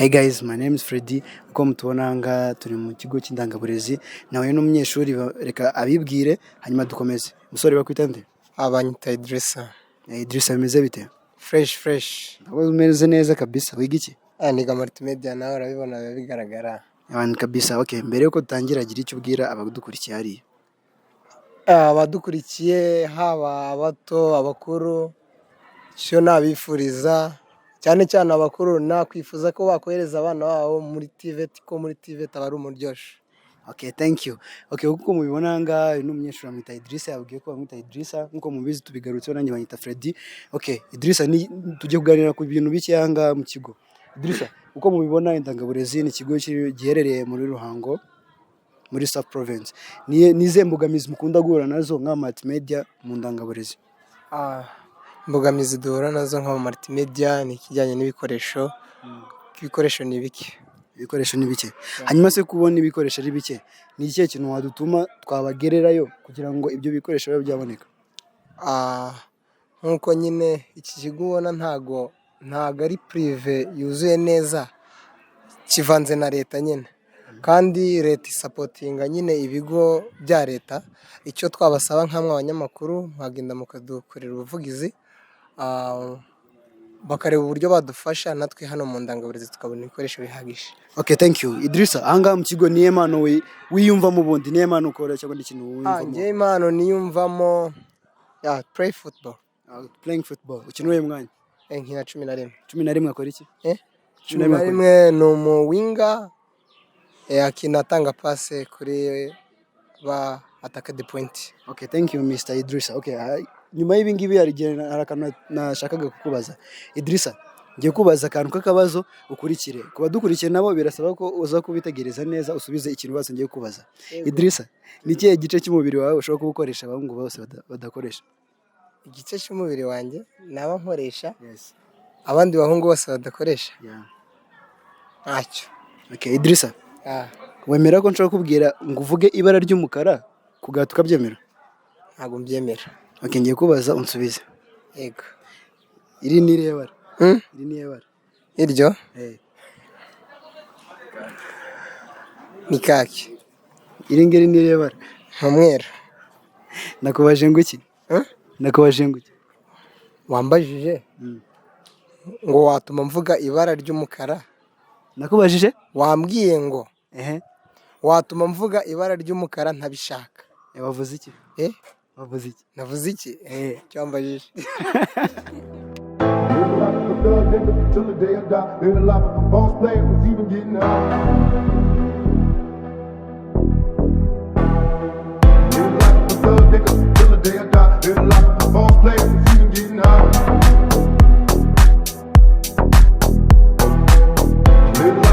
Hey guys, my name is Freddy. Uko mutubona aha ngaha, turi mu kigo cy'indangaburezi. Nahuye n'umunyeshuri, reka abibwire, hanyuma dukomeze. Umusore, bakwita nde? Abanyita Idrissa. Idrissa, bimeze bite? Fresh fresh. Ndabona umeze neza kabisa. Wiga iki? Ah, niga multimedia, nawe urabibona, biba bigaragara. Abantu kabisa. Okay, mbere yuko dutangira, gira icyo ubwira abadukurikiye hariya. Ah, abadukurikiye, haba abato, abakuru, icyo nabifuriza, cyane cyane abakuru, nakwifuza ko bakohereza abana babo muri TVET, ko muri TVET aba ari umuryosho. Okay, thank you. Okay, uko mubibona aha ngaha, uyu ni umunyeshuri, bamwita Idrissa, yabwiye ko bamwita Idrissa. Nk'uko mubizi, tubigarutseho, nanjye banyita Freddy. Okay, Idrissa, ni tugiye kuganira ku bintu bike aha ngaha mu kigo. Idrissa, uko mubibona, indangaburezi ni ikigo giherereye muri Ruhango, muri South Province. Ni izihe mbogamizi mukunda guhura nazo nka multimedia mu ndangaburezi? Ah, imbogamizi duhura nazo nka multimedia ni ikijyanye n'ibikoresho. Ibikoresho ni bike. Ibikoresho ni bike. Hanyuma se, kubona ibikoresho ari bike, ni ikihe kintu wadutuma twabagererayo kugira ngo ibyo bikoresho bibe byaboneka? Ah, nk'uko nyine iki kigo ubona ntago ari privé yuzuye neza, kivanze na leta nyine, kandi leta isupportinga nyine ibigo bya leta. Icyo twabasaba nk'amwe abanyamakuru, mwagenda mukadukorera ubuvugizi, bakareba uburyo badufasha natwe hano mu ndangaburezi tukabona ibikoresho bihagije. Okay, thank you. Idrissa, ahangaha mu kigo niyo mpano wiyumvamo ubundi? Niyo mpano ukora cyangwa ni ikintu wiyumvamo? Njyewe impano niyumvamo ya play football. Ah, playing football. Ukina uwuhe mwanya? Nkina 11. 11 akora iki? Eh? Cumi Cumi na na rimwe rimwe ni umuwinger, akina atanga passe kuri ba attaque de pointe. Okay, thank you, Mr. Idrissa. Okay, nyuma y'ibi ngibi hari igihe hari akantu nashakaga kukubaza. Idrissa, ngiye kubaza akantu k'akabazo, ukurikire. Ku badukurikiye nabo birasaba ko uza kubitegereza neza, usubize ikintu bose ngiye kubaza. Idrissa, ni ikihe gice cy'umubiri wawe ushobora kuba ukoresha abahungu bose badakoresha? Igice cy'umubiri wanjye naba nkoresha Yes. abandi bahungu bose badakoresha? Yeah. Ntacyo. Okay, Idrissa, Ah, wemera ko nshobora kubwira ngo uvuge ibara ry'umukara ku gahato, ukabyemera? Ntabwo mbyemera. Okay, ngiye kubaza unsubize. Yego. Iri ni irihe bara? Hmm? Iri ni irihe bara? Iryo Eh. ni kaki. Iri ngiri ni irihe bara? Umweru. Nakubaje ngo iki? Hmm? Nakubaje ngo iki? Wambajije ngo watuma mvuga ibara ry'umukara. Nakubajije? Wambwiye ngo Ehe. watuma mvuga ibara ry'umukara ntabishaka. Wavuze iki? Eh? Wavuze iki? Navuze iki? Eh. Icyo wambajije. Live the life of a thug nigga till the day I die. Live the life of a boss player was even getting high.